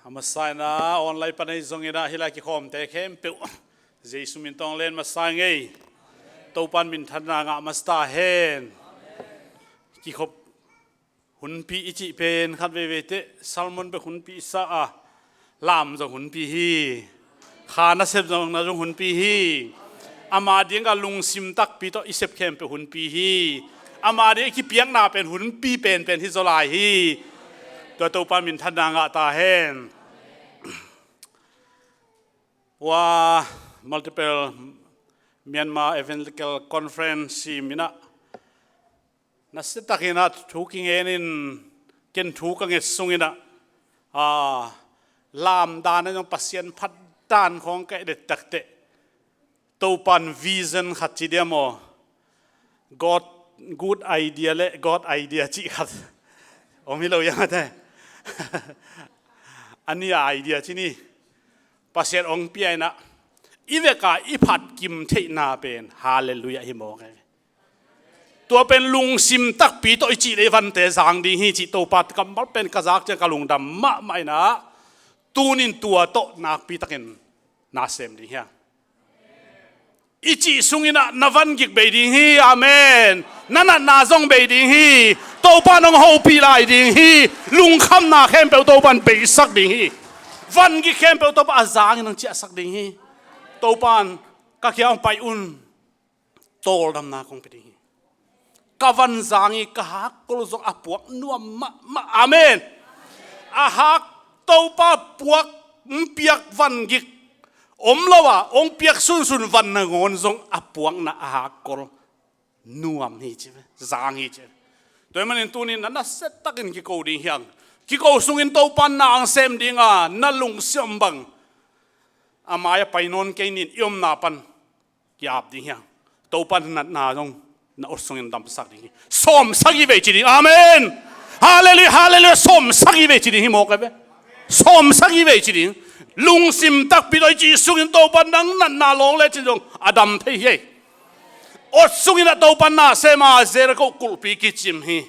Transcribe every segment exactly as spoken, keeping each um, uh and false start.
A masa in ah online pan ahi zongin ah hih lai kikhawmte khempeuh Jesu min tawh len masa ing ei. Topa'n minthanna ngah masa ta hen. Kikhop hunpi i cih pen khat veivei teh sermon bek hunpi i sa a, lam zong hunpi hi. Kha nasep zong na zong hunpi hi. Ama ding a lungsim takpi tawh i sep khempeuh hunpi hi. Ama ding a kipiakna pen hunpi penpen hi zaw lai hi. Tua Topa minthanna ngah ta hen. Ua, multiple Myanmar Evangelical Conference si minah nasiatakin ah thu kingen in, ken thu ka nget sungin ah, aa, lam dan a zong Pasian phat dan khawng ka et taktak teh, Topa'n vision khat ci dia maw, God, good idea le God idea cih khat om hi lo iang a te. A nih a idea ci ni. Pasian hong pia in ah i vek a i phat kim theihna pen, halleluiah, hi mawk e. Tua pen lungsim takpi tawh i cih le i vante zang ding hi cih Topa kammal pen ka zak ciang ka lungdam mahmah in ah, tuni in tua tawh nakpi takin na sem ding hi hang. I cih sungin ah na van gik bei ding hi. Amen. Na natna zong bei ding hi. Topa'n hong hopih lai ding hi. Lungkhamna khempeuh Topa'n beisak ding hi. Van gik khempeuh Topa a zangin hong ciahsak ding hi. Topa'n ka kiang hong pai un, tawldamna kong pia ding hi. Ka van zang hi, ka hakkol zong a puak nuam mahmah. Amen. A hak, Topa puak, hong piak van gik om lo a, hong piak sunsun van nangawn zong a puakna a hakkol nuam hi ci ve, zang hi ci ve. Tua ahih manin tuni in na nasiatakin kiko ding hi hang. Kiko sungin Topa'n na hong sem ding a, na lungsim bang a mai-ah pai nawn kei ni in, i omna pan ki-ap ding hi hang. Topa'n natna zong na ot sungin damsak ding hi. Sawm sagih vei ci ding. Amen. Halleluiah, halleluiah. Sawm sagih vei ci ding hi mawk e ve. Sawm sagih vei ci ding. Lungsim takpi tawh i cih sungin Topa'n nang natna lawng lecin zong a dam thei hi. Ot sungin ah Topa'n na sem a, Jericho kulhpi kicim hi.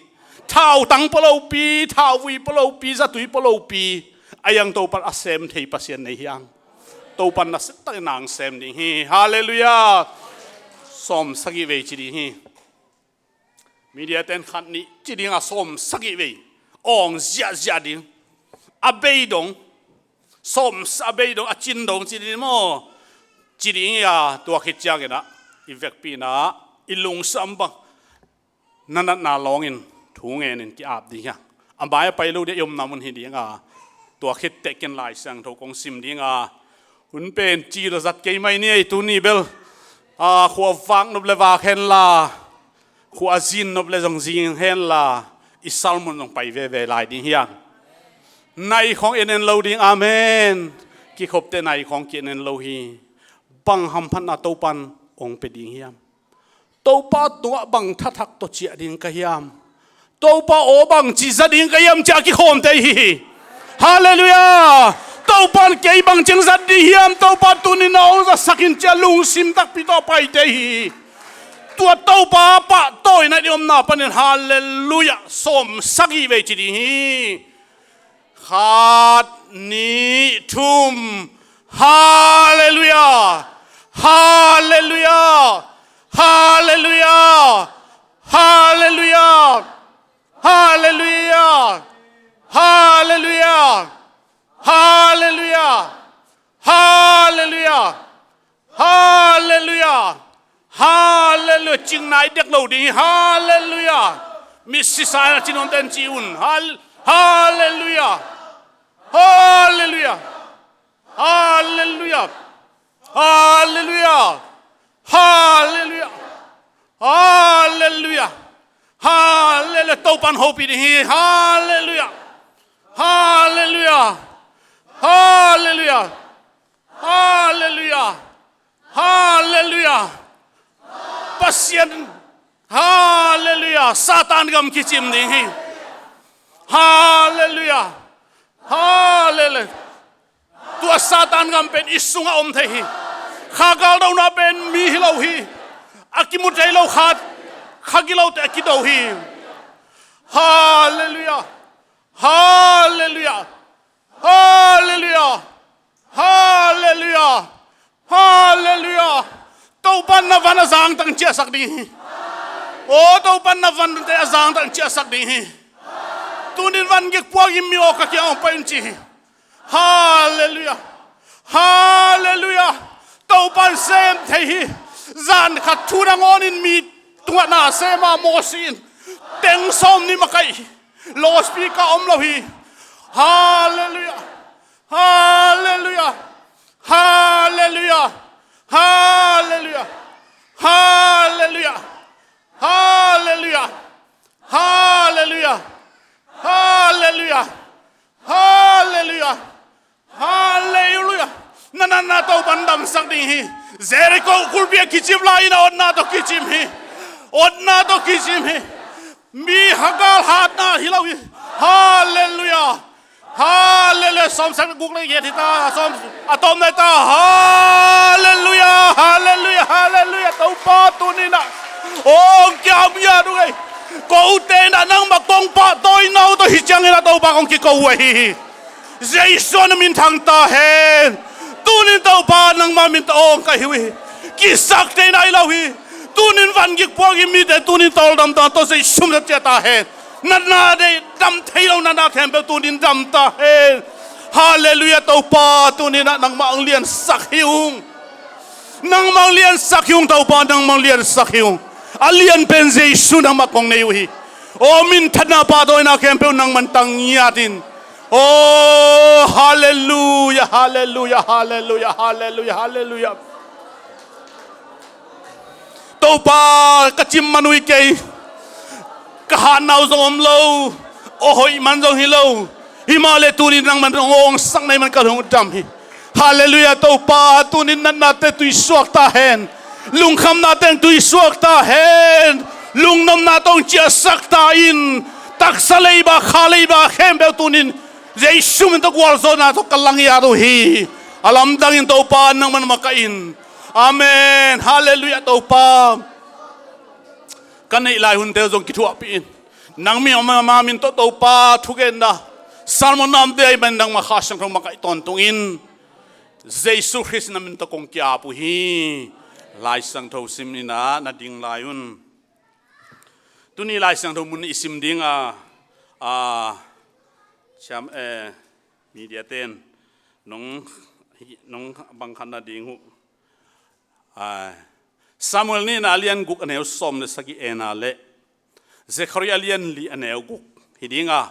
Thautang pua lopi, thauvui pua lopi, zatui pua lopi, a iang Topa'n a sem thei Pasian nei hi hang. Topa'n nasiatakin na hong sem ding hi. Halleluiah. Sawm sagih vei ci ding hi. Media ten khat nih ci ding a, sawm sagih vei awng ziahziah ding. A bei dong, sawm sa-, a bei dong, a cin dong ci ding maw? Ci ding hi a, tua khit ciangin ah i vekpi in ah i lungsim bang na natna lawngin thu ngenin ki-ap ding hi hang. A mai-ah pai lo ding a, i omna mun hi ding a, tua khit teh ken Lai Siangtho kong sim ding a, hun pen ci lo zat kei mai ni ei. Tuni bel, a, khua vak nop le vak hen la, khua zin nop le zong zin hen la, i sermon zong pai veve lai ding hi hang. Nai khawng en en lo ding. Amen. Kikhop teh nai khawng ki-en en lo hi. Bang hamphatna Topa'n hong pia ding hiam? Topa tungah bang thathak tawh ciah ding ka hiam? Topa aw, bangci za ding ka hiam, ci-a kikhawmte i hi hi. Halleluiah. Topa'n kei bangci hong zat ding hiam, Topa tuni in na hong zatsak in, ci-a lungsim takpi tawh a paite i hi hi. Tua Topa pahtawina i omna panin, halleluiah, sawm sagih vei ci ding hi. Khat, nih, thum. Halleluiah. Halleluiah. Halleluiah. Halleluiah. Halleluiah. Halleluiah. Cingna i dek lo ding hi. Halleluiah. Misi sa-in a ci nuamte in ci un. Hal-, Halleluiah. Halleluiah. Halleluiah. Halleluiah. Halleluiah. Halleluiah. Halleluiah. Topa'n hopih ding hi. Halleluiah. Halleluiah. Halleluiah. Halleluiah. Halleluiah. Pasian. Halleluiah. Satan gam kicim ding hi. Halleluiah. Halleluiah. Tua Satan gam pen i sungah om thei hi. Kha galdona pen mi hi lo hi. A kimu thei lo kha, kha gilote a kido hi. Halleluiah. Halleluiah. Halleluiah. Halleluiah. Topa'n na van a zangtak ciahsak ding hi. Aw, Topa'n na vante a zangtak ciahsak ding hi. Tunin van gik puakin mi aw ka kiang hong pai un ci hi. Halleluiah. Halleluiah. Topa'n sem thei hi. Zan khat thu nangawnin mi tungah na sem a, Mosi in teng sawm nih makaih hi. Loudspeaker om lo hi. Halleluiah. Halleluiah. Halleluiah. Halleluiah. Halleluiah. Halleluiah. Halleluiah. Halleluiah. Halleluiah. Halleluiah. Na natna Topa'n damsak ding hi. Jericho kulpi ah kicim lai-in a otna tawh kicim hi. Otna tawh kicim hi. Mi hagal hatna hi lo hi. Halleluiah. Halleluiah. Sawm sak guk le giat hi ta. Sawm a tawm nai ta. Halleluiah. Halleluiah. Halleluiah. Topa tuninah hong kiam ngiat uh ei. Kote inah nangmah kong pahtawina uh tawh hi ciangin ah Topa kong kiko uh ahi hi. Jesu na minthang ta hen. Tunin Topa nangmah min tawh hong kai hi uh hi. Kisakte inah hi lo hi. Tunin van gik puakin mite tunin tawldamna tawh Jesu min tawh ciah ta hen. Natna dei dam thei lo natna khempeuh tunin dam ta hen. Halleluiah. Topa tuninah nangmah hong liansak hi ung. Nangmah hong liansak hi ung Topa, nangmah hong liansak hi ung. A lian pen Jesu nangmah kong nei uh hi. Aw, minthanna pahtawina khempeuh nangmah tang ngiat in. Aw, halleluiah, halleluiah, halleluiah, halleluiah, halleluiah. Topa ka cim man uh hi kei. Ka hatna uh zong om lo. Aw hoih man zong hi lo. Himahleh tunin nangmah hong awngsak na hih man ka lung uh dam hi. Halleluiah. Topa tunin natnate tuisuak ta hen. Lungkhamnate tuisuak ta hen. Lungnopna tawh hong ciahsak ta in. Taksa leiba kha leiba khempeuh tunin Jesu min tawh gualzawhna tawh ka lang ngiat uh hi. A lamdangin Topa nangmah makaih in. Amen. Halleluiah. Topa ka neih lai hunte uh zong kithuahpih in. Nang min, ama min tawh Topa thugenna sermon namte ahih manin nangmah Kha Siangtho makaih tawntungin Jesu Khrist na min tawh kong ki-ap uh hi. Lai Siangtho sim inah na ding lai un. Tuni Lai Siangtho mun i sim ding a, a, siam, eh, media ten nong, nong bang khat na ding uh. A, Samuel nihna a lian guk a neu sawm le sagih en a le Zekhariah a lian li a neu guk hi ding a,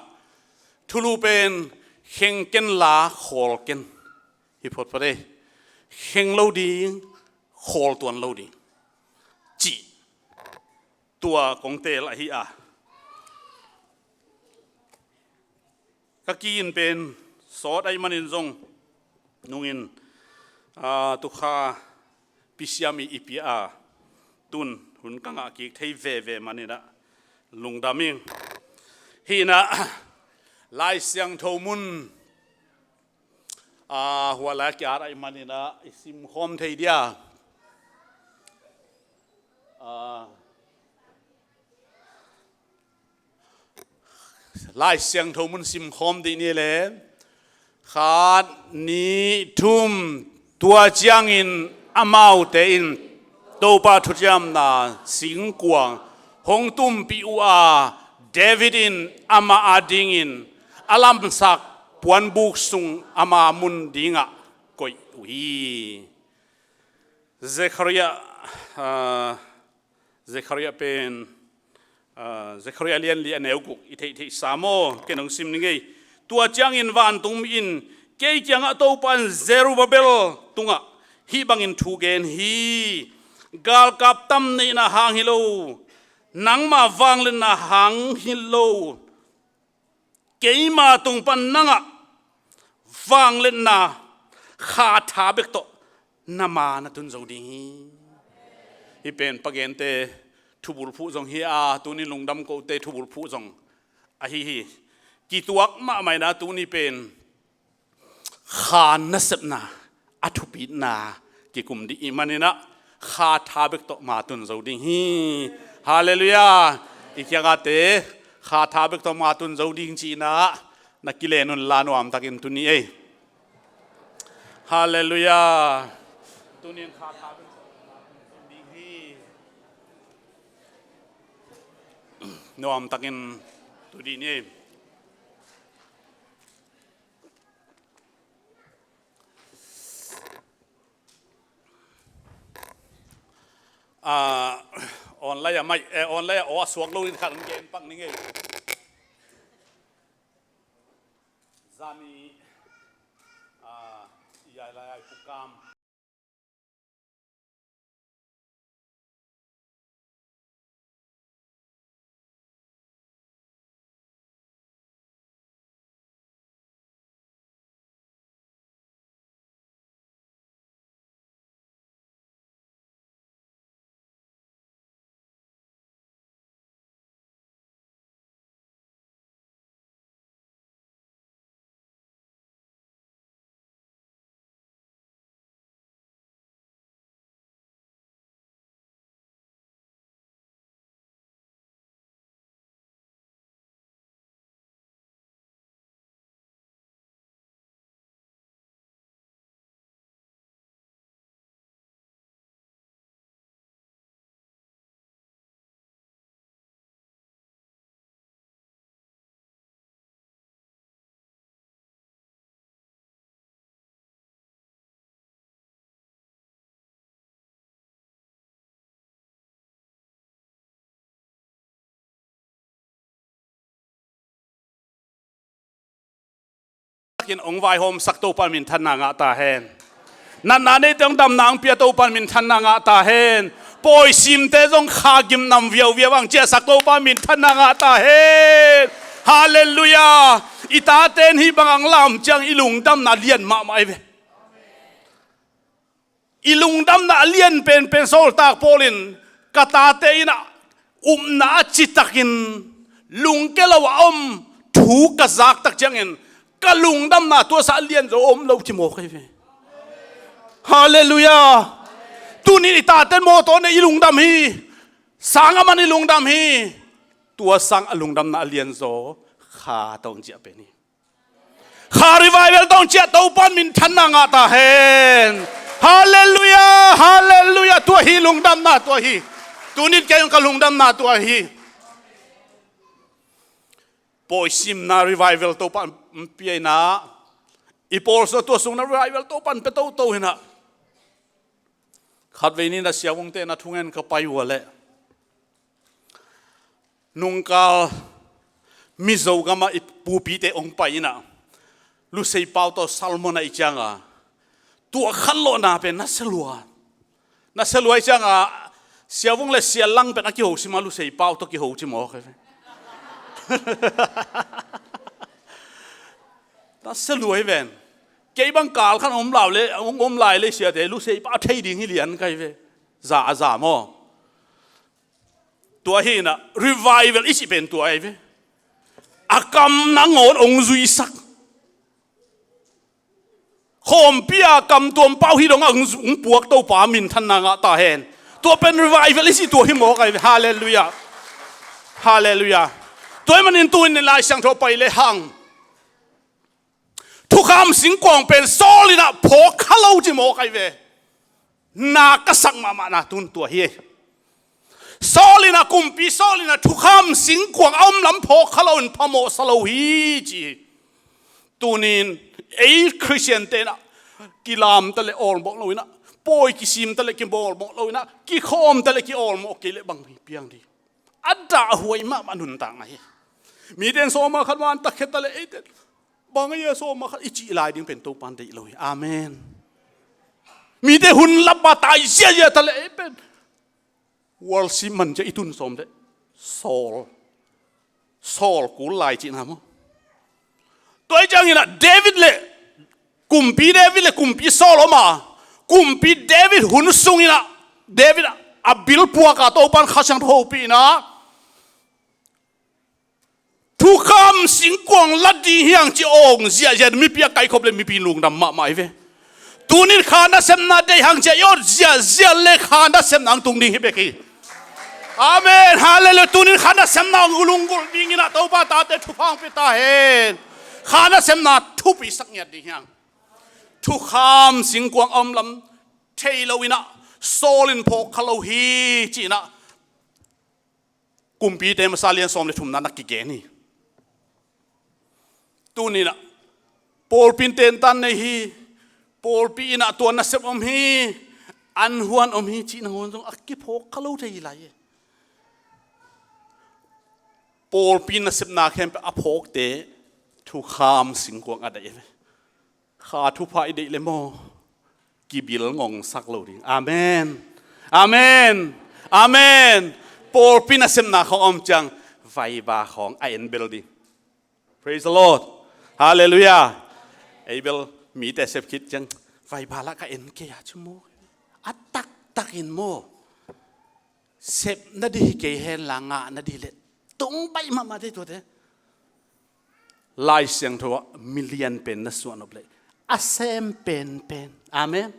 thulu pen kheng ken la khawl ken hi photphot ei. Kheng lo ding, khawl tuan lo ding cih tua kong teel ahi a, ka ki-in pen sawt ahih manin zong nungin, a, tukha pisiam i, i pia a, tun hun ka ngah kik thei veve maninah lungdam ing. Hinah Lai Siangtho mun, a, hua lai a kiat ahih maninah i simkhawm thei dia. A, Lai Siangtho mun simkhawm dih ni le khat, nih, thum, tua ciangin amaute in Topa thuciamna singkuang hong tumpih uh a, David in amah adingin a lamsak puanbuk sung ama mun dingah koih uh hi. Zekhariah, ah, Zekhariah pen, ah, Zekhariah lian li a neu guk i theihtheihsa maw? Ken hong sim ning ei. Tua ciangin vantung mi in kei kiangah Topa in Zerubbabel tungah hih bangin thu gen hi. Galkap tam neihna hang hi lo, nangma vangliatna hang hi lo, keima tung pan nangah vangliatna kha tha bek tawh na ma na tun zo ding hi. Hih pen pagente thubulphuh zong hi a, tuni lungdam kote thubulphuh zong ahi hi. Kituak mahmah in a, tuni pen kha nasepna a thupitna kikum dih ih maninah kha tha bek tawh ma tun zo ding hi. Halleluiah. I kiangahte kha tha bek tawh ma tun zo ding ci-inah na kilen un la nuamtakin tuni ei. Halleluiah. Tunin kha tha ding hi. Nuam takin tu dih ni. Ah, online ah mai, eh, online ah aw a suak lo in khat gen pak ni ngei. Zani, ah, i ai lai ai pukam. Takin hong vaihawmsak Topa minthanna ngah ta hen. Natna neite hong damna hong pia Topa minthanna ngah ta hen. Pawi simte zong kha gimnam viauviau ang ciahsak Topa minthanna ngah ta hen. Halleluiah. I tate in hih bang ang lam ciang i lungdamna lian mahmah hi ve. I lungdamna a lian penpen sawltak Paul in, ka tate in ah upna a citakin lungke lo a om thu ka zaktak ciangin ka lungdamna tuasa a lian zo om lo ci mawk hi ve. Halleluiah. Tunin i tate mawtaw ne i lungdam hi. Sang a man i lungdam hi. Tua sang a lungdamna a lian zo kha tawh hong ciah pen hi. Kha revival tawh hong ciah Topa minthanna ngah ta hen. Halleluiah, halleluiah. Tua hi lungdamna tua hi. Tunin kei hong ka lungdamna tua hi. Pawi simna revival Topa hong pia inah, i pawl sung tua sungna revival Topa hong pia toto inah. Khatvei ni na siavungte na thungen ka pai uh a leh nungkal Mizo gamah i pupite hong pai inah Lusei pau tawh salmon a i cianga tua khanlawhna pen na selua. Na selua i cianga siavung le sialang pen a kiho sima Lusei pau tawh kiho ci mawk hi ve. Na selua hi ven. Kei bang kal khan om lau le, om, om lai le siate Lusei pau thei ding hi lian kai ve. Za a za maw. Tua hi inah revival i cih pen tua ahi ve. A kam nangawn hong zuisak. Khawmpi a kamtuam pau hi dong a hong zu-, hong puak Topa minthanna ngah ta hen. Tua pen revival i cih tua hi mawk ahi ve. Halleluiah. Halleluiah. Tua hi manin tuin Lai Siangtho pai le hang thukham singkuang pen Saul inah phawk kha lo ci mawk ahi ve. Na ka sak mahmahna tun tua hi. Saul inah, kumpi Saul inah thukham singkuang a om lam phawk kha lo in phamawh sa lo hi ci hi. Tunin ei Khristiante inah kilamta le awlmawh lo inah, pawi kisimta le kimawlmawh lo inah, kikhawmta le kiawlmawh kei le bang hi piang dih. A dahhuai mahmah nuntakna hi. Mite in sawma khat van takkhia ta le eite bang a ia sawma khat i cih lai ding pen Topa in deih lo hi. Amen. Mite hun lapa tai ziazia ta le ei pen worship man cia i tun sawm le Saul, Saul kul lai cihna maw. Tua hi ciangin ah David le kumpi David le kumpi Saul om a, kumpi David hun sungin ah David a bilpuak a Topa in Kha Siangtho hopih in ah thukham singkuang la ding hi hang ci awng ziahziah mipi a kaikhop le mipi lungdam mahmah hi ve. Tunin kha nasepna deih hang ci a i awt ziahziah le kha nasepna hang tung ding hi bek hi. Amen. Halleluiah. Tunin kha nasepna hang lunggulh dingin ah Topa tate thupha hong pia ta hen. Kha nasepna thupi sak ngiat ding hi hang. Thukham singkuang a om lam thei lo in ah, Saul in phawk kha lo hi ci-in ah, Kumpite masa lian sawm le thumna na kigen hi. Tuni-in ah pawlpi in tentan nei hi. Pawlpi in ah tua nasep om hi, an huan om hi cih nangawn zong a kiphawk kha lo thei hi lai hi. Pawlpi nasepna khempeuh a phawkte thukham singkuang a daih hi ve. Kha thupha i deih le maw, kibil ngongsak lo ding. Amen. Amen. Amen. Pawlpi nasepna khawng om ciang vaiba khawng a en bel ding. Praise the Lord. Hallelujah. Ei bel mite sep khit ciang vaiba lah ka en kei a ci maw. A taktakin maw, sep na ding hi kei hen la, ngah na ding leh tung baih mahmah dei tuate. Lai Siangtho ah milian pen na suah nop leh a sem penpen. Amen.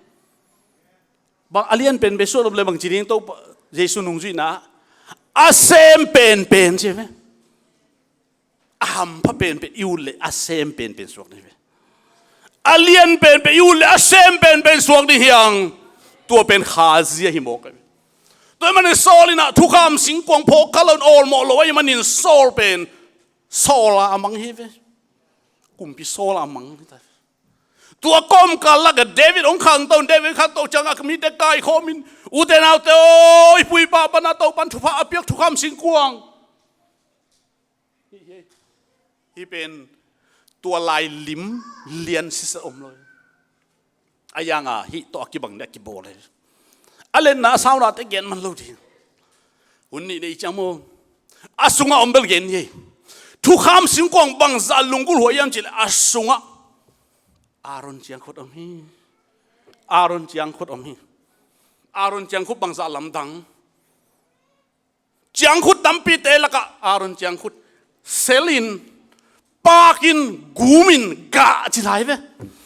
Bang a lian penpen suah nop leh bang ci ding, Topa Jesu nungzuihna a sem penpen ci ve. A hampha penpen i ut leh a sem penpen suak ding hi ve. A lian penpen i ut leh a sem penpen suak ding hi hang. Tua pen khazia hi mawk hi ve. Tua ahih manin Saul in ah thukham singkuang phawk kha lo in awlmawh lo ahih manin Saul pen Saul a mang hi ve. Kumpi Saul a mang hi ta. Tua kawmkal lakah David hong khangto, David khangto ciangah ka mite kaikhawm in, ute naute aw, i pu i pa pan a Topan thupha a piak thukham singkuang. Hih pen tua lai lim lian sisa om lo. A yanga hih tawh a kibang ding a kibawl hi. A letna a saunate gen man lo ding. Hun nih nei ciang maw, a sungah om bel gen hi. Thukham singkuang bangzah lunggulh huai hiam cih leh a sungah Aaron ciangkhut om hi. Aaron ciangkhut om hi. Aaron ciangkhut bangzah lamdang. Ciangkhut tampite lakah Aaron ciangkhut sel in, paak in, gum in, gah ci lai ve.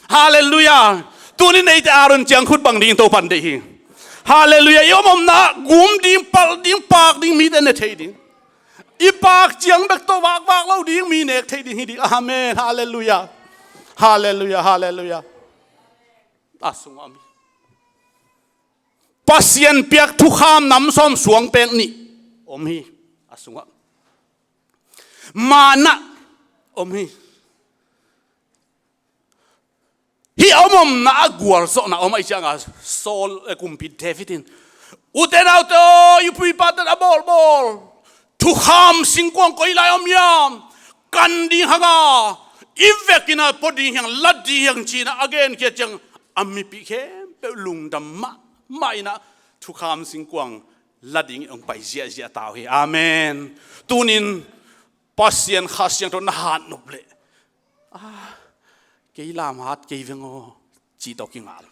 Halleluiah. Tuni neite Aaron ciangkhut bang ding Topan deih hi. Halleluiah. I om omna gum ding, palh ding, paak ding, mite ne thei ding. I paak ciang bek tawh vakvak lo ding, mi nek thei ding hi ding. Amen. Halleluiah. Halleluiah. Halleluiah. A sungah mi Pasian piak thukham nam sawm suang pek nih om hi a sungah. Manna om hi. Hih a om omna a gualzawhna om ahih ciangah Saul, eh, kumpi David in, ute naute aw, i pu i pate a bawlbawl thukham singkuang koi lai om hiam? Kan ding hang a, i vekin a pua ding hiam, la ding hiam ci-in a gen khit ciang a mipih khempeuh lungdam mahmah in a thukham singkuang la dingin hong pai ziahziah ta uh hi. Amen. Tunin Pasian Kha Siangtho na hat nop leh, ah, kei lam hat kei veng aw, ci tawh kingah lo.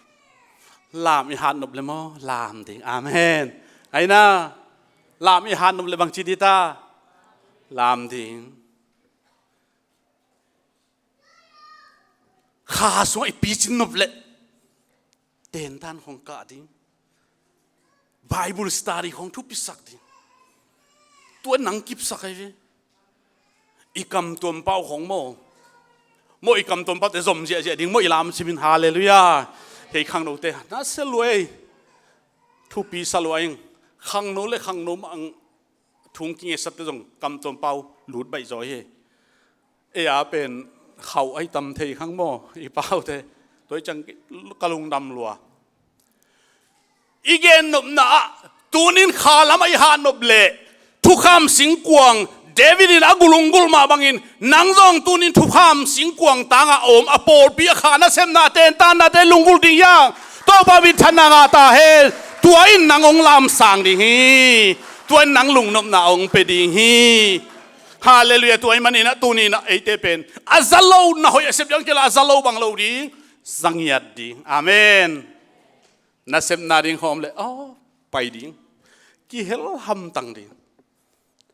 Lam i hat nop leh maw, lam ding. Amen. Aina, lam i hat nop leh bang ci ding ta? Lam ding. Kha sungah i picin nop leh tentan khong kah ding. Bible study khong thupisak ding. Tua nang kipsak ahi ve. I kam tuampau khong maw, maw i kam tuampaute zom ziahziah ding maw, i lam simin. Halleluiah. Hei khangnote na sia lua ei. Thupi sa lua ing. Khangno le khangno mah ang thung kingesatte zong kam tuampau lut baih zaw hi. Ei a pen khauh ahi tam thei khang maw i paute. Tua i ciang ka lungdam lua. I gen nopna ah tunin kha lamah i hat nop leh thukham singkuang David in a gulunggulh mah bangin nang zong tunin thukham singkuang tangah a om a pawlpi a kha nasepna tentannate lunggulh ding hiang. Topa min thanna ngah ta hen. Tua in nang hong lamsang ding hi. Tua in nang lungnopna hong pia ding hi. Halleluiah. Tua ahih manin ah tunin ah eite pen a za lo na hoih a sep ding kei la, a za lo bang lo ding, za ngiat ding. Amen. Nasepna ding khawm leh aw, pai ding. Kihel hamtang ding.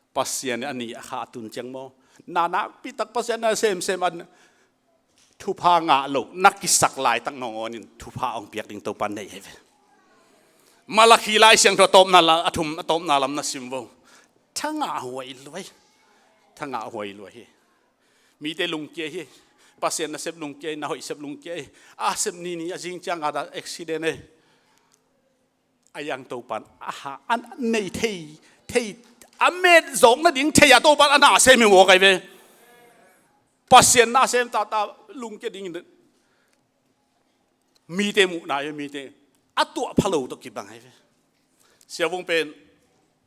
Pasian in a ni a kha a tun ciang maw, na nakpi tak Pasian na semsem a thupha ngah lo na kisak laitak nangawn in thupha hong piak ding Topa nei hi ve. Malakhi Lai Siangtho a tawpna la, a thum, a tawpna lam na sim vo. Thangah huai luai. Thangah huai luai hi. Mite lungkia hi. Pasian nasep lungkia hi, na hoih sep lungkia hi. A sep nini a zing ciang a da accident hi. A yang Topan a ha, a nei thei, thei, a met zawk nading thei a Topan a na sem hi maw kai ve. Pasian na sem tata lungkia ding mite muhna hi, mite a tuah pha lo tawh kibang hi ve. Siavung pen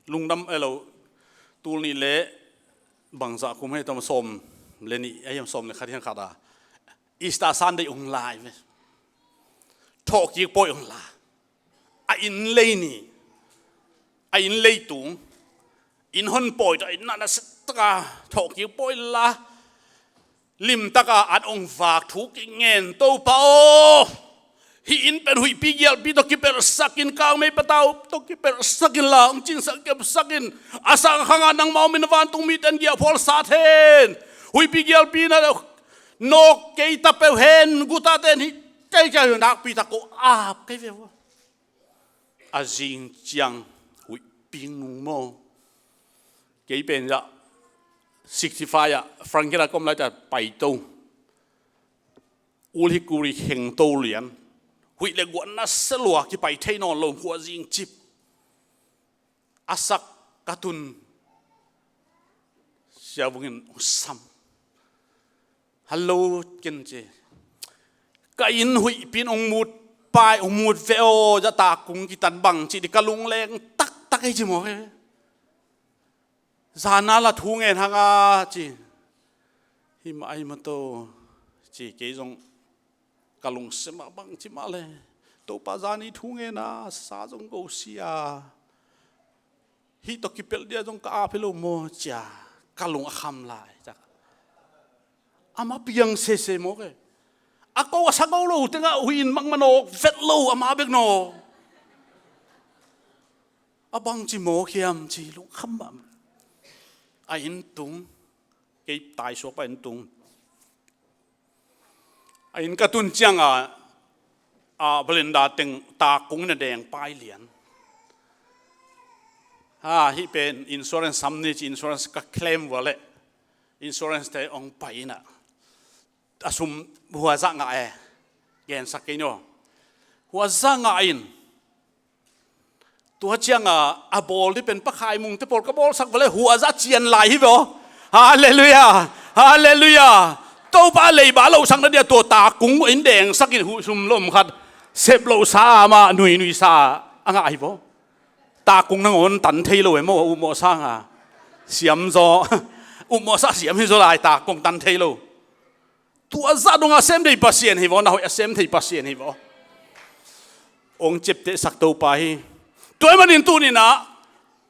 lungdam elo, tul nih le bangzah kum hei tam, sawm le nih a hiam, sawm le khat hiang khat a Easter Sunday ong lai ve. Thawhkik pawi ong la. A inn lei ni, a inn leitung, inn hon pawi tawh, inn na na set taka thawhkik pawi la, limtaka an ong vak thu kingen, Topa aw, hih inn pen huihpi gialpi tawh kipelhsak in, kangmei patau tawh kipelhsak in la, ong cinsak kepsak in, a sang khanga nangmau min vantung miten giahphual sat hen, huihpi gialpi na nawk kei ta peuh hen, guta ten hih kei kia nakpi tak ko ap kei ve ua. A zing ciang huihping nung maw. Kei pen zah sixty-five ah Frank kila kom lai ta paito. Ul hi kuri kheng to lian. Huih le guan na selua kipai thei nawn lo, khua zing cip. A sak ka tun siavungin ong sam. Hallo ken ci. Ka inn huihpin ong mut pai, ong mut ve aw, zah takung kitan bang ci di ka lungleng taktak ei ci maw. Zana la thu ngen hanga ci. Hi mah ai maw to ci, kei zong ka lungsim ah bang ci mah le, Topa zani thu ngena sa zong ko sia. Hih tawh kipelh dia zong ka ap hi lo maw cia, ka lung a kham lai. Amah piang sese maw ke. A ko a sa ko lo tengah huih in mangmah nawk vet lo, amah bek nawk. A bang ci maw khiam ci lungkham mah. A inn tung, kei taisuak pa inn tung. A inn ka tun cianga, a, veranda teng takung na deng pai lian. Ha, hih pen insurance sam ni ci, insurance ka claim vua leh insurance te ong pai ina. A sum huazah ngah e. Gensak kei ni aw. Huazah ngah in. Tua cianga a bawl di pen pakhai mungte pawl ka bawlsak vale, huazah cian lai hi vaw. Halleluiah. Halleluiah. Topa a leiba a lohsak na dia tua takung in dengsak in, huhsum lom khat sep lohsa mah nuinui sa a ngah hi vaw. Takung nangawn tan thei lo e maw, upmawh sanga. Siamzaw. Upmawh sa siam hi zaw lai, takung tan thei lo. Tua zah dongah sem thei Pasian hi vaw, na hoih a sem thei Pasian hi vaw. Ong ciaptehsak Topa hi. Tua ahih manin tuninah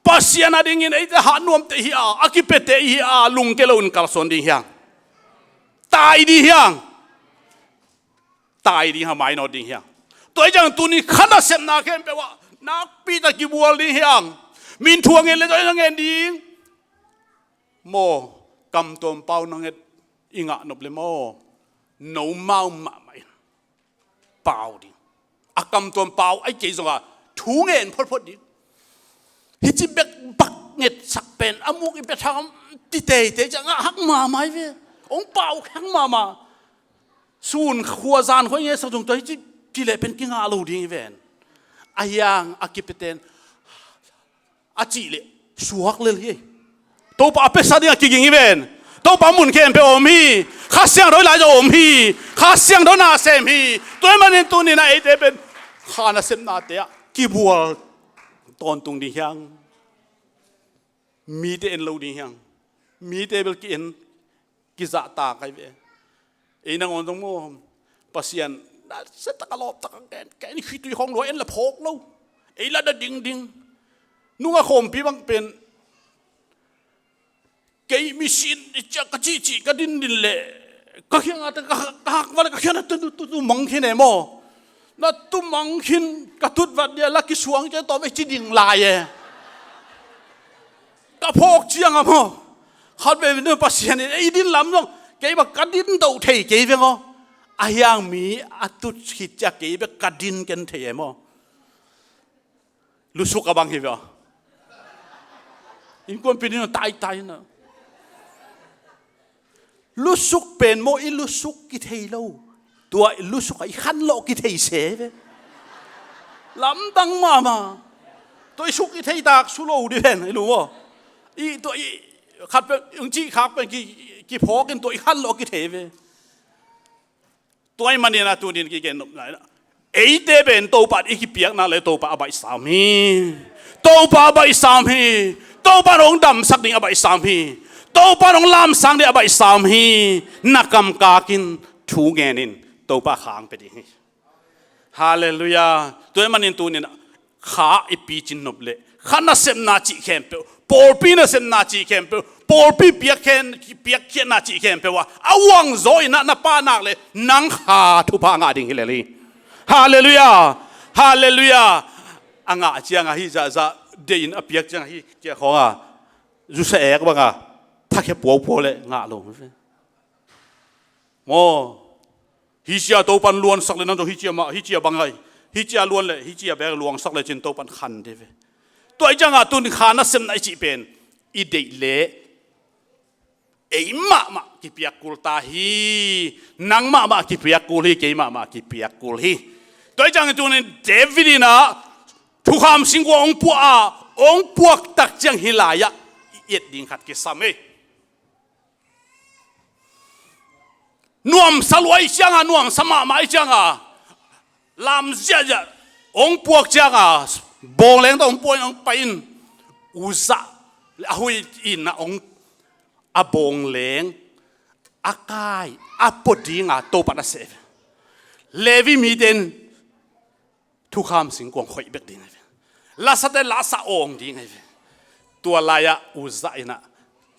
Pasian a dingin eite hat nuamte hi a, a kipete hi a, lungke lo in kalsuan ding hiang. Tai ding hiang. Tai ding hiang, mainawt ding hiang. Tua hi ciang tuni kha nasepna khempeuh ah nakpi tak kibual ding hiang. Min thu a ngen le tua hi a ngen ding. Maw, kamtuam pau na nget i ngah nop le maw, no mau mahmah in pau ding. A kamtuam pau ai kei zongah thu ngen photphot ding. Hici bek bak ngetsak pen a muk i pia thang ti teitei ciah ngah hak mahmah hi ve. Ong pau khak mahmah. Sun khua zan khua i ngetsak zong tua hici ci leh pen kingah lo ding hi ven. A hiang a kipia ten a cih leh suak lel hi. Topa a piasa ding a kiging hi ven. Topa mun khempeuh a om hi. Kha Siangtho i lai zong a om hi. Kha Siangtho nasem hi. Tua ahih manin tuninah eite pen kha nasepnate ah kibual tawntung ding hiang. Mite en lo ding hiang. Mite bel ki-en kizahtak ahi ve. Ei nangawn zong maw, Pasian na siatak a lawptak a ken, ken khitui khawng lua en la phawk lo. Ei la da dingding. Nunga khawmpi bang pen kei misin i ciah ka cihcih ka dindin leh ka khiangah ka, ka hak vat leh ka khiangah tu, tu, tu, tu mang khin e maw. Na tu mang khin ka tutvat dia la kisuang ciah tawm ei ci ding lai e. Ka phawk ciangah maw, khat veve nu Pasian in ei din lam zong kei bang ka din doh thei kei veng aw. A hiang mi a tut khit ciah kei bek ka din ken thei e maw. Lusuk a bang hi ve aw. Innkuanpih din taitai na. Lusuk pen maw i lusuk kithei lo. Tua i lusuk a i khanlawh kithei se ve. Lamdang mahmah. Tua i suk i theitak su lo dih pen i lu maw? I tua i khat pen, i cih khak pen ki, kiphawk in tua i khan lo kithei ve. Tua ahih manin a tunin kigen nopna in ah, eite pen Topa in i kipiakna le Topa a baihsam hi. Topa a baihsam hi. Topa in hong damsak ding a baihsam hi. Topa in hong lamsang ding a baihsam hi. Na kamkak in thu ngen in Topa khang pia ding hi. Halleluiah. Tua ahih manin tunin ah kha i picin nop leh kha nasepna cih khempeuh, pawlpi nasepna cih khempeuh, pawlpi piakkhiat, piakkhiatna cih khempeuh ah a uangzaw in ah na panak leh nang kha thupha ngah ding hi lel hi. Halleluiah. Halleluiah. A ngah ciang a hi zahzah deih in a piak ciang a hi ciah khawng a zusa ek bang a thakhia puaupua leh ngah lo. Maw, hi cia Topan luansak le nang zong hi cia mah, hi cia bang ai. Hi cia luan le hi cia bek luangsak le cin Topan khan de ve. Tua i ciangah tun kha nasepna i cih pen i deih le ei mahmah kipiak kul ta hi. Nang mahmah kipiak kul hi, kei mahmah kipiak kul hi. Tua i ciangin tunin David in ah thukham singkuang hong puak a, hong puak tak ciang hi lai-ah i et ding khat kisam hi. Nuamsa lua i cianga, nuamsa mahmah i cianga, lam ziahziah hong puak cianga, bawng leng tawh hong puak in hong pai in, Uzzah le a hui in ah hong, a bawng leng a kai a pua dinga Topan a seh ve. Levi mite in thukham singkuang khoih bek ding ahi ve. Lasate lasa awng ding ahi ve. Tua lai-ah Uzzah in ah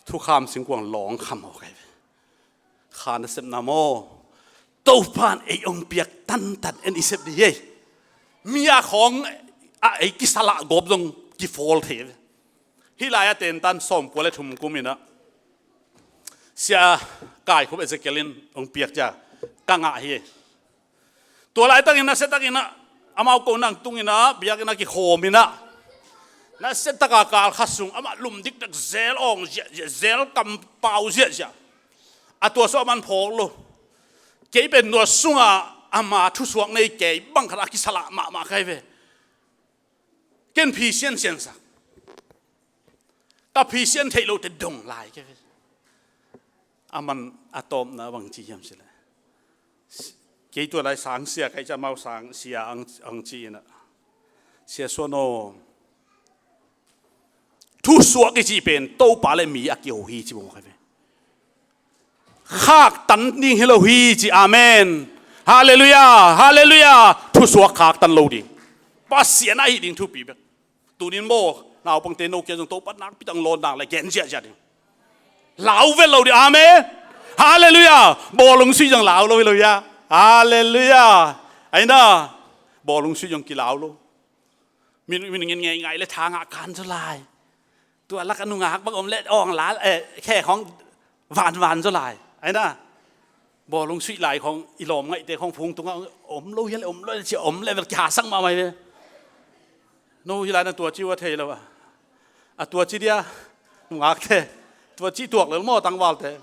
thukham singkuang lawng khamawk ahi ve. Kha nasepna maw, Topan ei hong piak tantan en i sep dih hi. Mi a khawng a ei kisalah gawp zong kifawl thei ve. Hih lai-ah tentan sawmkua le thum kum in ah Sia Kaikhup Ezekiel in hong piak cia ka ngah hi. Tua laitakin nasia takin ah amau ko nang tungin ah biakinn ah kikhawm in ah, nasia taka kal kha sung amah lum diktak, zel awng ziahziah, zel kampau ziahziah. A tua sung a man phawk lo. Kei pen tua sungah ama thusuak nei kei bang khat a kisalah mahmah ka hi ve. Ken phi siansiansak, ka phi sian theih lote dong lai ka hi ve. A man a tawpna bang ci hiam cih leh, kei tua lai sang sia ka hih ciang amau sang sia ang, ang ci in ah, Sia Suan aw, thusuak i cih pen Topa le mi a kiho hi ci mawk hi ve. Khaktan ding hi lo hi ci. Amen. Halleluiah. Halleluiah. Thusuak khaktan lo ding. Pasian a hih ding thupi bek. Tunin maw, naupangte no kia zong Topa nakpi tak lawn nak le gen ziahziah ding. Lau vet lo ding. Amen. Halleluiah. Bawlung sui zong lau lo hi lo ia. Halleluiah. Aina, bawlung sui zong kilau lo. Min, min ngin ngei ngai le tha ngah kan zaw lai. Tua lak a nungak bang om le awng lal, eh, khe khawng vanvan zaw lai. Aina, bawlung suih lai khawng i lawm ngaihte khawng phung tungah om lo hial, om lo hial, cia om le vel kihasak mahmah hi ve. No hi lai na tua ci uh a thei lo a. A tua ci dia nungakte, tua ci tuak lel maw tangvalte.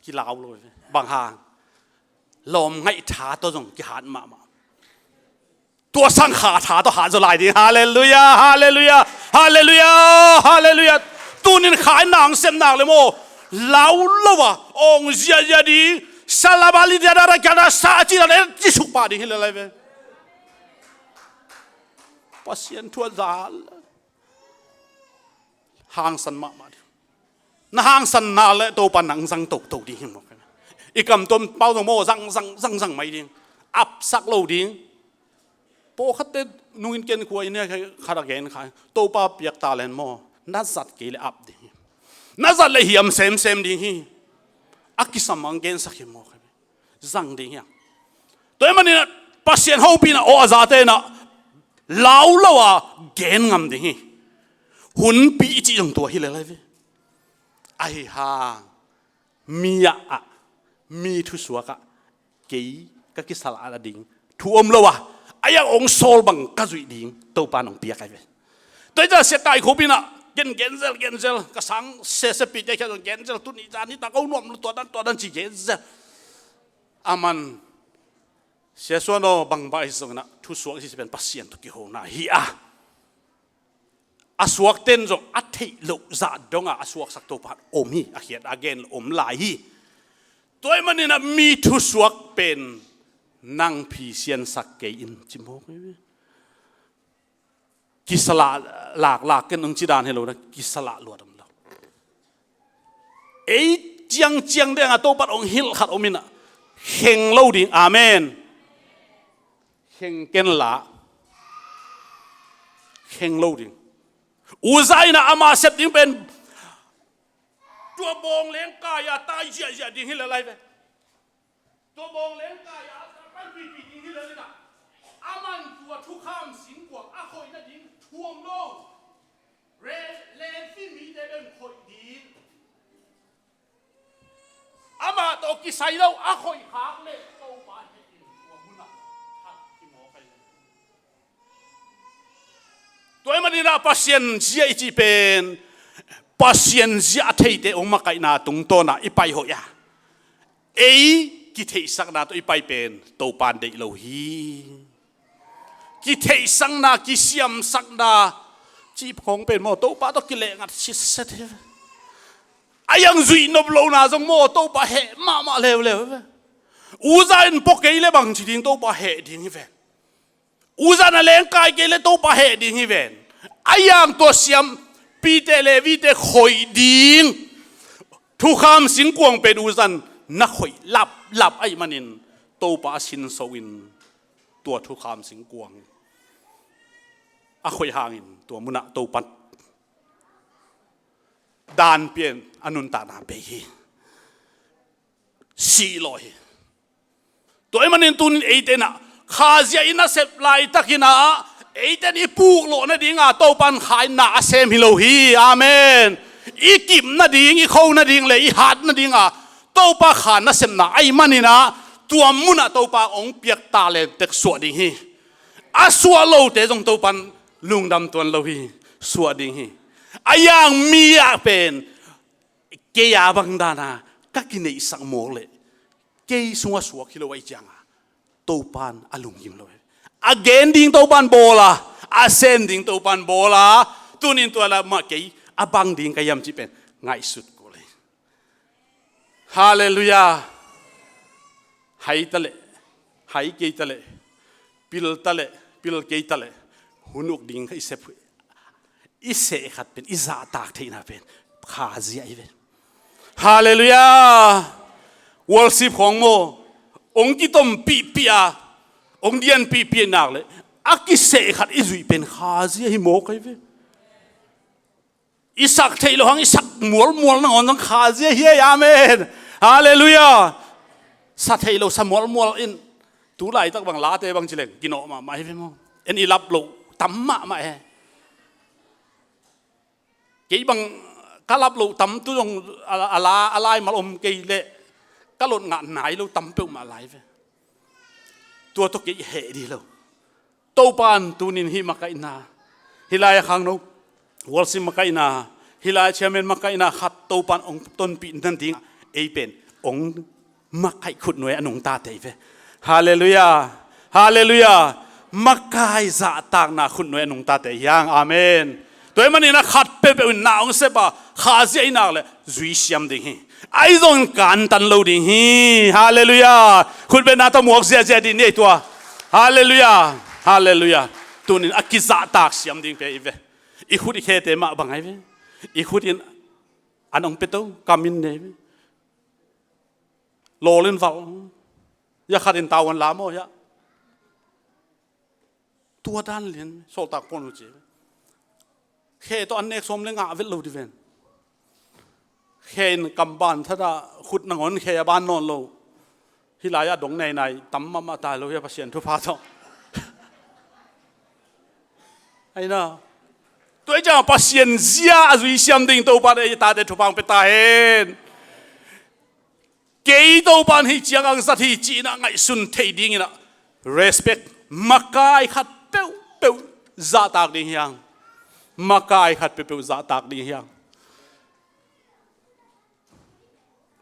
Kilau lo hi ve. Bang hang? Lawm ngaih tha tawh zong kihat mahmah. Tua sang kha tha tawh hat zaw lai ding. Halleluiah, halleluiah, halleluiah, halleluiah. Tunin kha in nang sem nak le maw, lau lo a awng ziahziah ding. Salabali dia dara kiana sa a ci dan e ci suk pah ding hi le lai ve. Pasian thuat zal. Hangsan mahmah ding. Na hangsanna le Topa nang zang toto ding hi mawk. I kam tuam pau zong maw zang zang zang zang mai ding. Apsak lo ding. Pawlkhatte nungin ken khua in khat a gen kha. Topa piak talent maw, na zat kei le ap ding hi. Na zat le hiam semsem ding hi. A kisam ang gensak hi mawk. Zang ding hiam? Tua ahih manin Pasian hopihna aw a zate in ah lau lo a gen ngam ding hi. Hunpi i cih zong tua hi lel hi ve. Ahi hang mi ah, ah, mi thusuak ah kei ka kisalah ding thu om lo a, a iang ong sawl bang ka zuih ding Topa nong piak ahi ve. Tua hi ta sia kai khupin ah gen genzel genzel ka sang sese pi te khia zong genzel tuni zan hi ta ko nuam lo tua dan tua dan ci genzel. A man Sia Suan aw, bangbang ahi zongin ah thusuak i cih pen Pasian tawh kihona hi a, a suakten zong a theih loh zah dongah a suaksak Topa om hi, a khiat a gen om lai hi. Tua ahih manin ah mi thusuak pen nang phisiansak kei in ci mawk hi. Kisalah laklak ken hong ci dan hi lo na, kisalah luat om lo. Ei ciangciang dengah Topa hong hilh khat om in ah, kheng lo ding. Amen. Kheng ken la, kheng lo ding. Uza in ah ama sep ding pen tua bawng lengkai a tai ziahziah ding hi lel lai ve. Tua bawng lengkai a tai pipi ding hi lel in ah, aman tua thukham singkuang a khoih nading thu om lo. Re-, Levi mite bek khoih ding. Amah tawh kisai lo a khoih khak leh Topa heh in tua munah that kimawk ahi. Tua ahih manin ah Pasian zia i cih pen Pasian zia a theite hong makaihna tungtawn ah i pai hoih a, ei kitheihsakna tawh i pai pen Topa in deih lo hi. Kitheihsakna, kisiamsakna cih khawng pen maw, Topa tawh kilehngat sitset hi. A iang zuih nop lohna zong maw, Topa heh mahmah leuleu hi ve. Uza in pua kei le bangci ding, Topa heh ding hi ve. Uza in a lengkai kei le Topa heh ding hi ven. A iang tua siampite Levite khoih ding thukham singkuang pen uza in na khoih laplap ahih manin Topa a sinso in tua thukham singkuang a khoih hangin tua munah Topa in dan pia in a nuntakna bei hi. Sih lawh hi. Tua ahih manin tunin eite in ah khazia i nasep laitakin ah eite in i puk lawh nadinga Topa in kha in na a sem hi lo hi. Amen. I kip nading, i kho nading le i hat nadinga Topa kha nasepna ahih manin ah tua munah Topa hong piak talent tek suah ding hi. A suah lote zong Topa in lungdam tuan lo hi. Suah ding hi. A iang mi ah pen kei a bang dana ka kineihsak mawk leh kei sungah suak hi lo ahih cianga Topa in a lunggim lo hi. A gen ding Topa in bawl a, a sem ding Topa in bawl a, tunin tua lamah kei a bang ding ka hiam cih pen ngaihsut kul hi. Halleluiah. Hai ta leh, hai kei ta leh, pil ta leh, pil kei ta leh, hun uk ding kha i sep i seh khat pen, i zahtak theihna pen khazia hi ve. Halleluiah. Worship khawng maw, hong kitompihpih a, hong dianpihpih nak leh a kiseh khat i zuih pen khazia hi mawk ahi ve. I sak theih loh hang i sak mualmual nangawn zong khazia hi ei. Amen. Halleluiah. Sa theih loh sa mualmual in tu laitak bang late bang ci leng kinawh mahmah hi ve maw. En i lap loh tam mahmah e. Kei bang ka lap loh tam tu zong a, a la, a laimal om kei leh ka lot ngah nai lo tam peuhmah lai ve. Tua tawh kei heh dih lo. Topa in tunin hih makaihna, hih lai-a khangno worship makaihna, hih lai-a chairman makaihna khat Topa in hong tonpih nading ei pen hong makaih khutnuai a nungtate hi ve. Halleluiah. Halleluiah. Makai zahtakna khutnuai a nungtate hi hang. Amen. Tua ahih manin a khat peuhpeuh in na hong sep a khazia i nak leh zui siam ding hi. Ahi zongin kantan lo ding hi. Halleluiah. Khutbetna tawh muak ziahziah dih ni ei tua. Halleluiah. Halleluiah. Tunin a kizahtak siam ding pe hi ve. I khut i khete mah bang ahi ve. I khut in an hong pia to, kam in nei ve. Lawl in valh. Hiah khat in tau an la maw hiah. Tua dan lian, sawltak pawl uh ci. Khe tawh an nek sawm le ngah vet lo dih ven. Khe in kam ban thata khut nangawn khe a ban nawn lo. Hih lai-ah dong nainai tam mahmah ta lo hiah Pasian thupha tawh. Aina. Tua hi ciang Pasian zia a zui siam ding Topa in ei tate thupha hong pia ta hen. Kei Topa in hih ciang ang zat hi ci-in ah ngaihsun thei dingin ah respect, makai khat peuhpeuh zahtak ding hi hang. Makai khat peuhpeuh zahtak ding hi hang.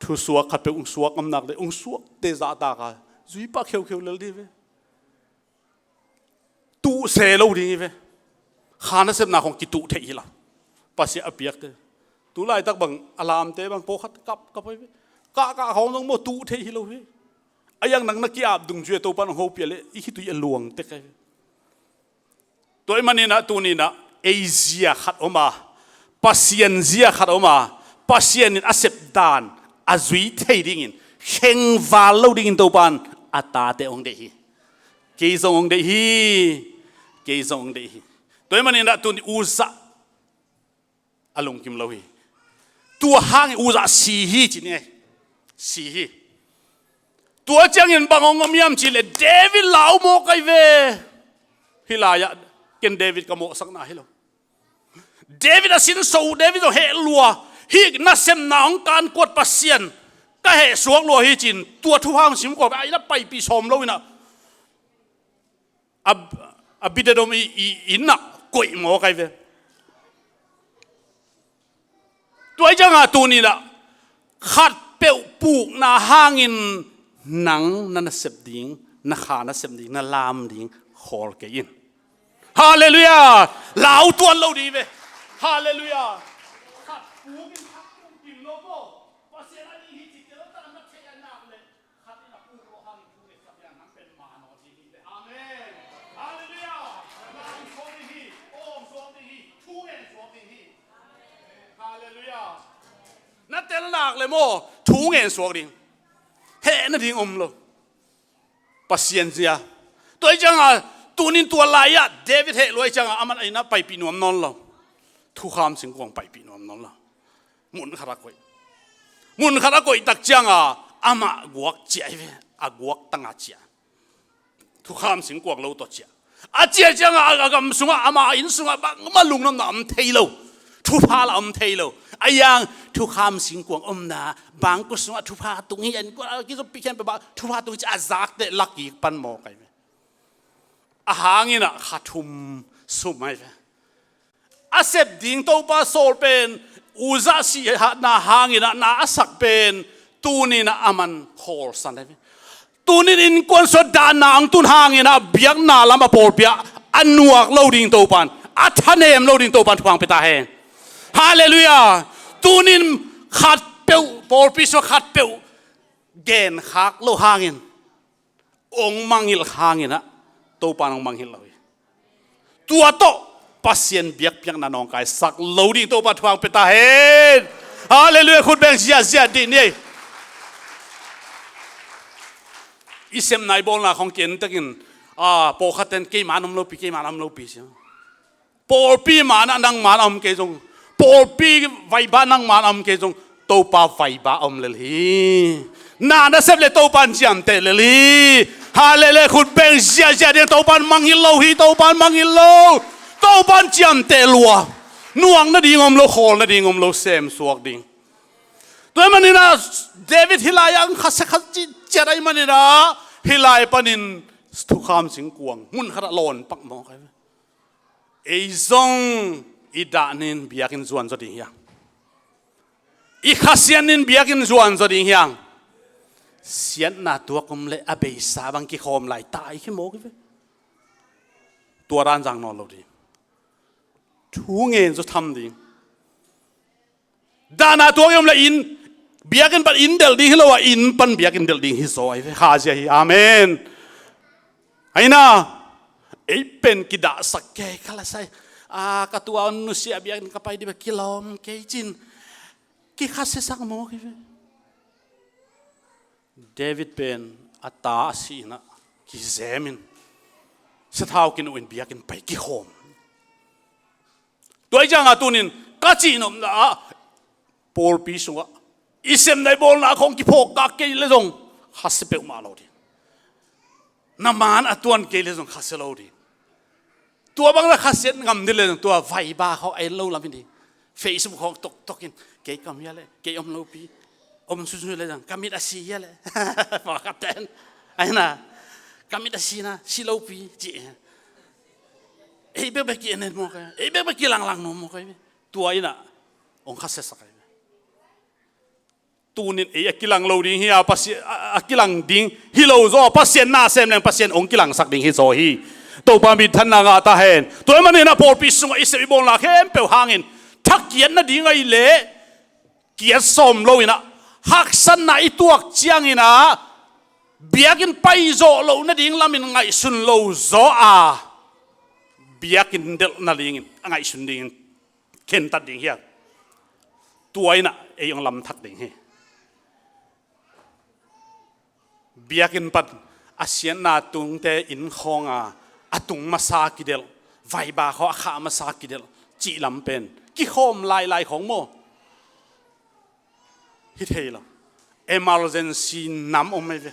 Thusuak khat peuh ung suak ngam nak leh ung suakte zahtak a zui pah kheukheu lel dih ve. Tuh se lo ding hi ve. Kha nasepna khong kituh theih hi lo. Pasian a piakte. Tu laitak bang a lamte bang pawlkhat kap kap hi ve. Kah kah khong zong maw tuh theih hi lo hi. A yang nang na ki-ap dungzui a Topa nong hopih a leh i khitui a luang tek hi ve. Tua ahih maninah tuninah ei zia khat om a, Pasian zia khat om a, Pasian in a sep dan a zui thei dingin khengval lo dingin Topa in a tate hong deih hi. Kei zong hong deih hi. Kei zong hong deih hi. Tua ahih maninah tuni u Zah a lungkim lo hi. Tua hangin u Zah si hi ci ni ei. Si hi. Tua ciangin bang hong om hiam cih leh David lau mawk ahi ve. Hih lai-ah ken David ka mawhsakna hi lo. David a sinso uh, David zong heh lua. Hih nasepna hong kankuat Pasian ka heh suak lua hi ci-in tua Thukham Singkuang a inn ah paipih sawm lo in ah Ab-, Abinadab i, i inn ah koih mawk ahi ve. Tua ahih ciangah tuni-in ah khatpeuh pukna hangin nang na nasep ding, na kha nasep ding, na lam ding khawl kei in. Halleluiah. Lau tuan lo ding hi ve. Halleluiah. Khat pukin khat tung kim lo maw? Pasian a ding hi ci tel tak na thei a nak leh khat in a puk lo hangin thu ngetsak ding a nang pen man aw ding hi ve. Amen. Halleluiah. Lau suak ding hi. Om suak ding hi. Thu ngen suak ding hi. Halleluiah. Na tel nak leh maw, thu ngen suak ding. Heh nading om lo. Pasian zia. Tua ahih ciangah tunin tua lai-ah David heh lua ahih ciangah aman a inn ah paipih nuam nawn lo. Thukham Singkuang paipih nuam nawn lo. Mun khat ah koih. Mun khat ah koih tak ciangah amah guak ciah hi ve. A guak tangah ciah. Thukham Singkuang lo tawh ciah. A ciah ciangah a, a gam sungah, ama inn sungah bangmah lungnopna om thei lo. Thupha lah om thei lo. A yang Thukham Singkuang omna bangkua sungah thupha tung hi, an kuan a kizoppi khempeuh bang thupha tung hi ci a zakte lakik pan mawk ahi ve. A hangin ah kha thum sum ahi ve. A sep ding Topa sawl pen, Uzzah sihna hangin ah na a sak pen, tunin ah aman khawlsan ahi ve. Tunin innkuan sung ah dahna hong tun hangin ah biakna lam a pawlpi ah a nuak lo ding Topa'n, a thanem lo ding Topa'n thupha hong pia ta hen. Halleluiah. Tunin khatpeuh, pawlpi sung ah khatpeuh genkhak lo hangin, hong mangngilh hangin ah Topa'n hong mangngilh lo hi. Tua tawh Pasian biakpiakna nawngkaisak lo ding Topa'n thupha hong pia ta hen. Halleluiah. Khut beng ziahziah dih ni. I sepna i bawlna khong ki-en takin, a, pawlkhatte'n keiman om lopi, keiman om lopi ci. Pawlpi man ah nangman a om kei zong, pawlpi vaiba nangman a om kei zong, Topa vaiba a om lel hi. Na nasep leh Topa'n ciamteh lel hi. Halleluiah. Khut beng ziahziah ding. Topa'n mangngilh lo hi. Topa'n mangngilh lo. Topa'n ciamteh lua. Nuak nading om lo, khawl nading om lo, sem suak ding. Tua ahih manin ah David hih lai-ah hong khasia khat cih ciat ahih manin ah hih lai panin Thukham Singkuang mun khat ah lawn pak mawk ahi ve. Ei zong i dah nin biakinn zuan zaw ding hi hang. I khasiat nin biakinn zuan zaw ding hi hang. Siatna tuak om leh a beisa bang kikhawm lai, tai khia mawk hi ve. Tua dan zang nawn lo ding. Thu ngen zaw tham ding. Dahna tuak i om leh inn, biakinn pan inn delh ding hi lo a, inn pan biakinn delh ding hi zaw ahi ve. Kha zia hi. Amen. Ahi na, ei pen kidahsak kei kha la sai. A, ka tua nusia biakinn ka pai dih bek kilawm kei ci-in kikhasiasak mawk hi ve. David pen a ta a sihna kizemin sathau kinuhin biakinn pai kikhawm. Tua ahih ciangah tunin ka cihnopna ah pawlpi sungah i sepna i bawlna khong kiphawkkak kei leh zong khasia peuhmah lo ding. Na man a tuan kei leh zong khasia lo ding. Tua bang na khasiat ngam ding leh zong tua vaiba khong a en lo lam hi ding. Facebook khong toktokin kei ka om hia leh, kei om lopi, om sunsun leh zong ka mit a si hia leh. Pawlkhatte'n ahi na, ka mit a si na, si lopi ci. Ei bekbek ki-en en mawk ahi, ei bekbek kilanglang nuam mawk ahi. Tua in ah hong khasiasak ahi. Tunin ei a kilang lo ding hi a, Pasian a, a kilang ding hi lo zaw, Pasian na sem leng Pasian hong kilangsak ding hi zaw hi. Topa minthanna ngah ta hen. Tua ahih manin a pawlpi sungah i sep i bawlna khempeuh hangin thakiat nading ahih leh kiat sawm lo in a, haksatna i tuak ciangin a, biakinn paizawh loh nading lamin ngaihsun lo zaw a, biakinn delh nadingin a ngaihsun dingin khentat ding hi a, tua in a ei hong lamthak ding hi. Biakinn pan a siatna tungte inn khawng a, a tung masa kidelh, vaiba khawng a khah masa kidelh cih lam pen kikhawm lailai khawng maw? Hi thei lo. Emergency nam om mai ve.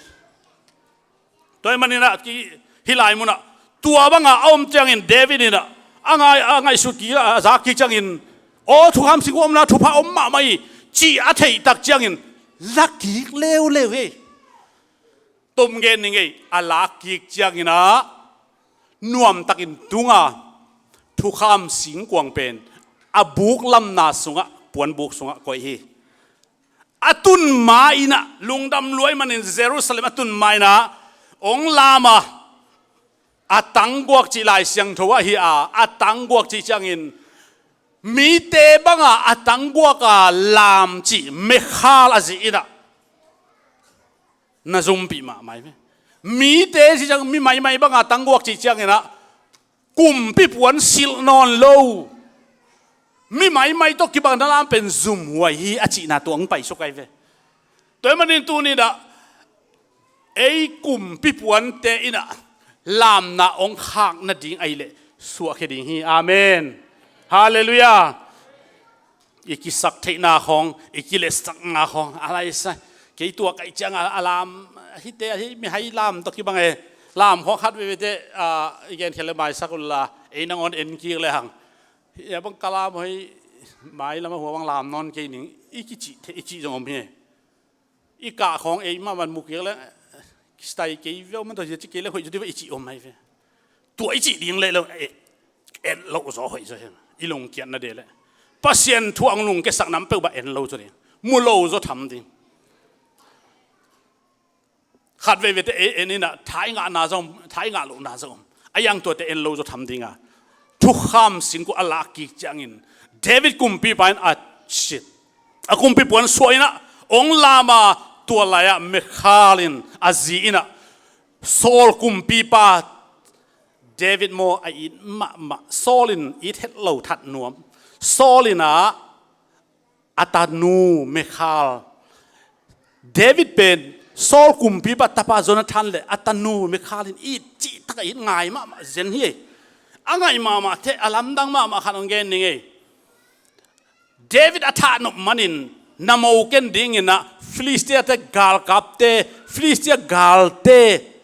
Tua ahih manin a, hih lai munah tua banga a om ciangin David in a, a ngai, a ngaihsut kik a, a zak kik ciangin, aw, thukham singkuang omna thupha om mahmah hi, cih a theih tak ciangin la kik leuleu hi. Tom gen ning ei, a lak kik ciangin a, nuamtakin tung a, thukham singkuang pen a buk lamna sungah, puanbuk sungah koih hi. A tun ma in a, lungdam lua ahih manin Jerusalem a tun ma in a, hong lam a, a tangguak cih Lai Siangtho ah hi a, a tangguak cih ciangin mite banga a tangguak a lam cih Mikhal a zi in a, na zumpih mahmah hi ve. Mite cih ciang, mi maimai banga tangguak cih ciangin a, kumpi puan silh nawn lo, mi maimai tawh kibang na lam pen zumhuai hi a cihna tua hong paisuk ahi ve. Tua ahih manin tuni in a, ei kumpi puante in a lamna hong khak nading ahih leh suahkhia ding hi. Amen. Halleluiah. I kisak theihna khawng, i kiletsakna khawng a lai sa. Kei tua kaih ciang a, a lam, hihte, hih mihai lam tawh kibang e. Lam khawng khat veivei te, ah, i gen khia le maisak un la, ei nangawn en kik le hang. Hih a bang ka lam hoi, mai lam a hua bang lam nawn kei ning, i kicih thei, i cih zong om hi. I kah khawng ei mah van mu kik le, kisai kei viau man tawh zia ci kei le hoih zaw dih va i cih om ahi ve. Tua i cih ding leh lo, eh, en loh zaw hoih zaw hi. I lungkiatna de leh Pasian thu a hong lungkiasak nam peuh bah en lo zaw ding. Mu lo zaw tham ding. Khat veivei te ei en in a, thaih ngahna zong om, thaih ngah lohna zong om. A yang tuate en lo zaw tham ding a. Thukham singkuang a lak kik ciangin David kumpipa in a sit. A kumpi puan suah in a, hong lam a, tua lai ah Mikhal in a zi in a, Saul kumpipa David maw a it mahmah, Saul in it het lo that nuam. Saul in a, a tanu Mikhal. David pen Saul kumpipa tapa Jonathan le a tanu Mikhal in it cihtak a it ngai mahmah zen hi. A ngaih mahmah te, a lamdang mahmah khat hong gen ning ei. David a thah nop manin na mo ken dingin a, Filistia te galkapte, Filistia galte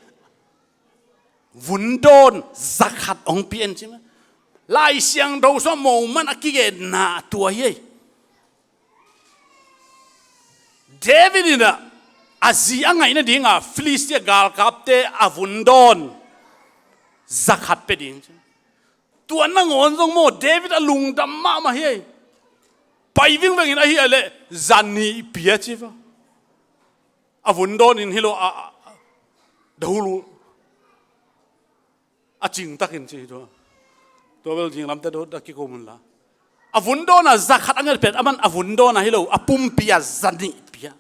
vundawn zakhat hong pia en ci mah. Lai Siangtho sung ah mo man a kigenna tua hi ei. David in a, a zi a ngaih nading a Filistia galkapte a vundawn zakhat pia ding ci. Tua nangawn zong maw, David a lungdam mahmah hi ei. Pai vingveng in ahi a leh za nih pia ci va. A vundawn in hi lo a, a, a dahulu a cingtakin ci hi tua. Tua bel zinglam te dawt a kikum un la. A vundawn a zakhat a nget pet, aman a vundawn a hi lo, a pumpi a za nih pia.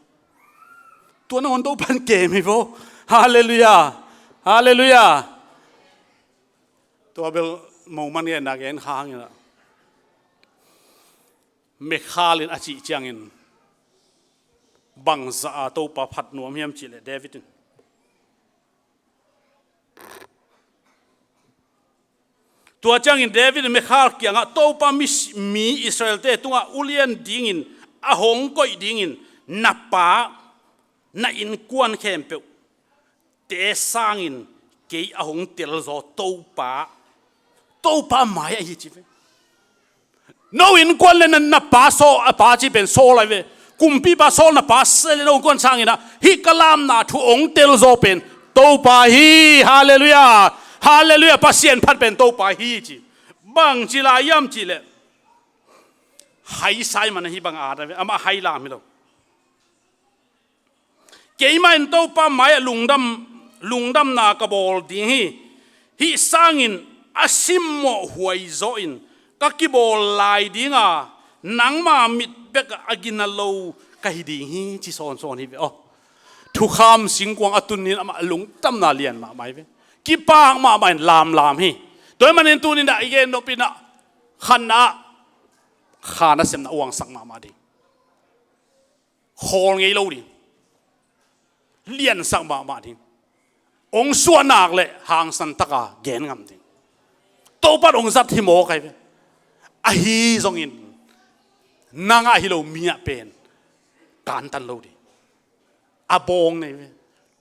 Tua nangawn Topan kem hi vo. Halleluiah. Halleluiah. Tua bel mo man genna gen kha hang in a. Mikhal in a cih ciangin bangzah a Topa phat nuam hiam cih leh David in. Tua ciangin David in Mikhal kiangah, Topa mi, mi Israel-te tungah ulian dingin a hong koih dingin na pa, na innkuan khempeuh te sangin kei a hong telzaw Topa, Topa mai ahi ci ve. No innkuan le na, na pa Saul, a pa ci pen Saul ahi ve. Kumpipa Saul na pa se le no innkuan sangin a, hih ka lamna thu hong telzaw pen Topa hi. Halleluiah. Halleluiah. Pasian phat pen Topa hi ci. Bangci lai hiam cih leh hai Simon ahi bang a ta ve. Amah hai lam hi lo. Keimah in Topa mai-ah lungdam, lungdamna ka bawl ding hi. Hih sangin a simmawh huai zawin ka kibawl lai dinga, nangma mit bek a gina lo ka hi ding hi, ci sawnsawn hi ve aw. Thukham singkuang a tun in amah lungdamna lian mahmah hi ve. Kipak mahmah in lamlam hi. Tua ahih manin tuni-in ah i gen nop in ah khatna ah kha nasemna uangsak mahmah ding. Khawl ngei lo ding. Liansak mahmah ding. Hong suah nak leh hangsan taka gen ngam ding. Topa'n hong zat hi mawk ahi ve. Ahi zongin nang a hi lo mi ah pen kantan lo ding. A bawng nei ve.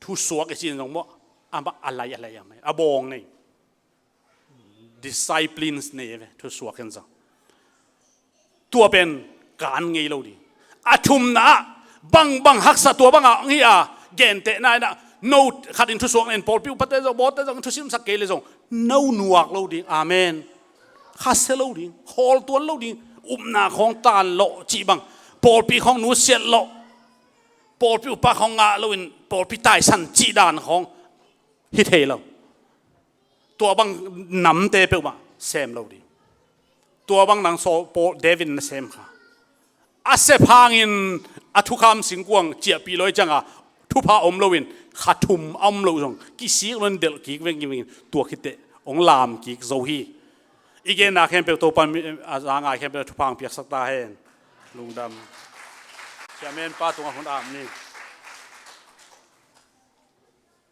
Thusuak i cih zong maw, amah a lai a lai a mai a bawng nei. Disciplines nei ve, thusuak in zong. Tua pen kan ngei lo ding. A thumna ah bangbang haksa, tua bangah hong hi a, gentehna in ah, no khat in thusuak nen pawlpi upate zong, bawlte zong thusimsak kei leh zong no nuak lo ding. Amen. Khasia lo ding, khawltuan lo ding, upna khawng tan lawh cih bang, pawlpi khawng nusiat lawh, pawlpi upa khawng ngah loin pawlpi taisan cih dan khawng hi thei lo. Tua bang namte peuhmah sem lo ding. Tua bang nang Saul, Paul, David na sem kha. A sep hangin a thukham singkuang ciahpih lo ahih cianga thupha om loin kha thum a om loh zong kisik loin delh kik vengvengin tua khit teh hong lam kik zo hi. I genna khempeuh Topa'n a za ngai khempeuh thupha hong piaksak ta hen. Lungdam. Chairman pa tungah hun ap ni.